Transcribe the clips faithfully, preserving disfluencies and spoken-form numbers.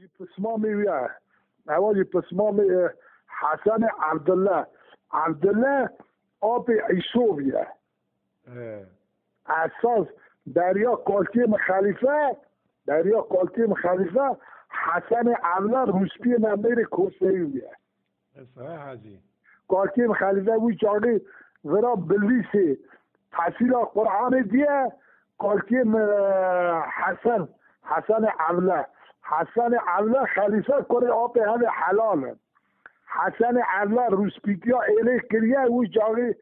Pismamê wî ye. Ewa jî pismamê, e, Hesenê Evdile. Evdile apê Îso bûye. He. Esas beriya kalkê min xelîfe, beriya kalkê min xelîfe Hesenê Evdile Rûspiyê me mêrê Koseyî bûye. Esa he hecî. Kalkê min xelîfe wî çaxê vira bilîsê. Tehsîla Qur'anê diye, kalkê min, e, Hesen, Hesenê Evle. Hesenê Evle xelîfe kurê apê hevê helal in. Hesenê Evle rûspîtiya êlê kiriye, wî çaxê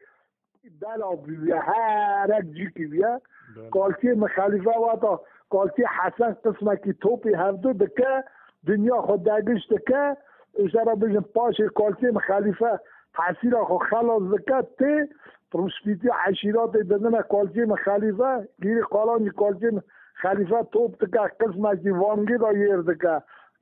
bela bûye, herek cî kiriye. Bela. Kalkê min xelîfe wata, kalkê Hesen qismekî topî hevdu dike, dinya xwe degiş dike, îşte re bêjin paşê kalkê min xelîfe Tesîra xwe xelas dike, tê rûspîtiya eşîratê didine kalkê min xelîfe, gîrî qalan jî kalkê min xelîfe top dike, qismekî Vangê de yêr dike,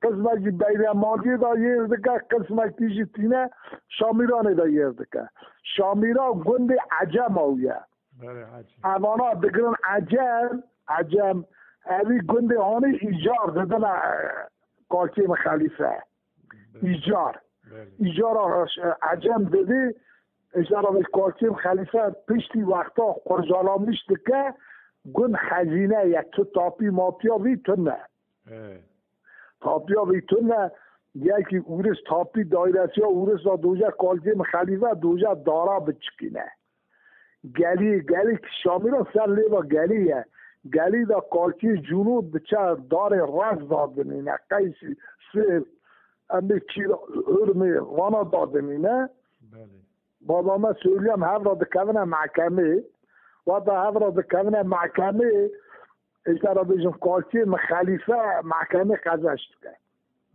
qismekî Beyremaliyê de yêr dike, qismekî jî tîne Şamîranê de yêr dike. Şamîra gundê Ecema wî ye. Belê, hecî. Evana digirin Ecem, Ecem, evî gundê hanî îcar didine, e, kalkê min xelîfe. Belê. Îcar. Belê. Îcara, e, Ecem didî, îcara vê kalkê min xelîfe piştî wexta qurcalanmiş dike, gund xezîne ye, tu tapî mapiya vî tune. He. Tapya vî tune, yekî Ûris tapî daîresiya Ûris da doje kalkê min xelîfe doje dara biçikîne. Gelî, gelî ki Şamîran ser lêva gelî ye. Gelî da kalkê cûnû diçe darê rez da dinîne. Qeysî, sêr, em bê kîra, hurmê, vana da dinîne. Belê. Baba me söyleyem hev ra dikevine mehkemê. Wata hev ra dikevine mehkemê, îşte ra bêjin kalkê min xelîfe mehkemê qezenç dike.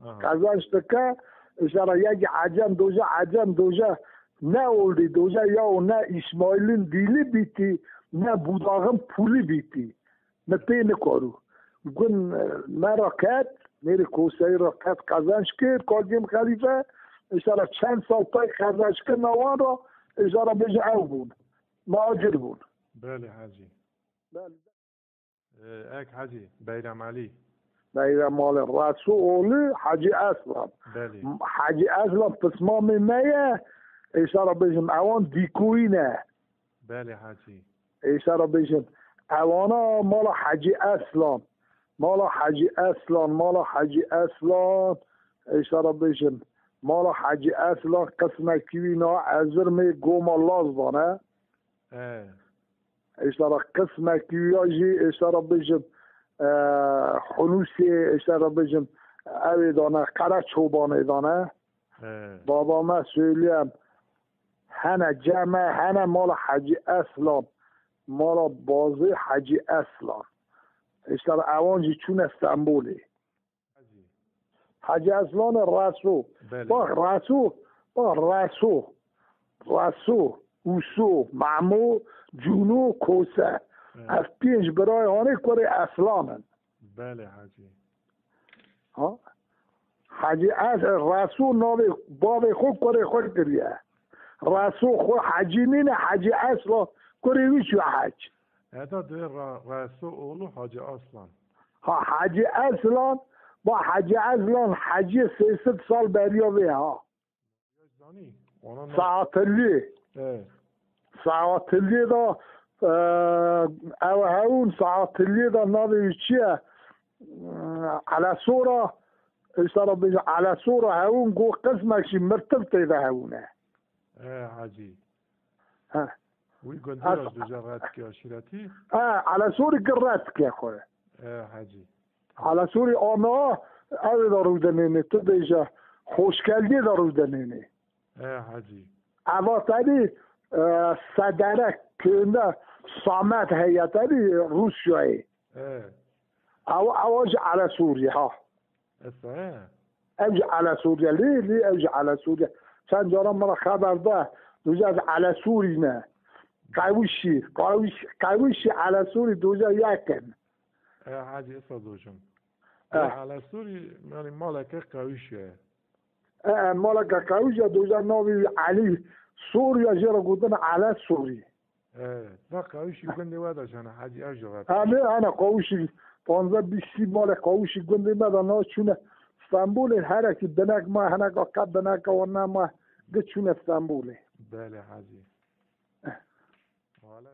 Aha. Qezenç dike, îşte ra yekî Ecem doje, Ecem doje ne oldî, doje ya ne Îsmaîlin dîlî bîtî, ne Budaxin pûlî bîtî. Min pê nikarû. Gund, e, me ra ket, mêrê Koseyî ra ket qezenç kir, kalkê min xelîfe, îşte ra çend sal pey qezenç kirina wan ra, îşte ra bêje ew bûn. Macir bûn. Belê hecî. Belê. E, ek hecî, Beyrem Elî. Beyrem Elî, Resul oğlu Hacı Aslan. Belê. Hacı Aslan pismamê me ye, îşte ra bêjim, ewan dîkoyî ne. Belê hecî. Êşa ra bêjin, ewana mala Hecî Eslan. Mala Hecî Eslan, mala Hecî Eslan. Êşa ra bêjin, mala Hecî Eslan qismekî wî na Ezirmê Goma Laz dane. He. Êşa ra qismekî wî ya jî, êşa ra bêjin, e, Hunûsê, êşa ra bêjin, ewê dane, Qere Çobanê dane. He. Baba me söyleyem, hene cem e, hene mala Hecî Eslan, mala Bazê Hecî Eslan. Îşte ewan jî çûne Stenbolê. Hecî Eslanê Reso. Belê. Bak Reso, bak Reso. Reso, Uso, Memo, Cûno, Kose. He. Ev pênc birayê hanê kurê Eslan in. Belê hecî. Ha? Hecî Es-, Reso navê bavê xwe kurê xwe kiriye. Reso xwe Hecî nîne, Hecî Eslan kurê wî çû hec. Heta dê Ra-, Reso oğlu Hacı Aslan. Ha, Hecî Eslan, ba Hecî Eslan Hecî sê sed sal beriya vê ha. Zanî, ona ne- Saatilliyê. Evet. Saatilliyê de, e, ew hewûn Saatilliyê de navê wî çi ye? Elesora, îşte ra bêje Elesora hewûn go qismek jî mirtiv tê de hewûn e. E, hecî. He. Wî gundî Ez- ra ji duca red dike aşîretî? He, Elesorî ki red dike xwe. E, hecî. Elesorî ana ew ê de rûdenêne, tu bêje Hoşgeldiyê de rûdenêne. E, hecî. Eva tedî, e, Sedere köyünde Samet heye tedî Rûsyayê. E. Ew, ew ji Elesorî ha. Esa he. Ew ji Elesoriye lê, lê ew ji Elesoriye. Çend caran min re xeber da, doja ez Elesûrî me. Qewişî, qewişî, qewişî Elesûrî doja yek in. E, hecî esa dojim. Eh. E, Elesûrî, yani maleke qewişî ye. E, maleke qewişî ye, doja navê wî Elî Sûrî ye, jê re gotin Elesûrî. E, da qawişî gundê we de jana hecî ev jixet. Em ê ana qawişî panzdeh bîst sî malê qawişî gundê me de na çûne Stenbolê herekî dinek ma, hinek qet dineka wan nema, di çûne Stenbolê. Belê hecî. Wala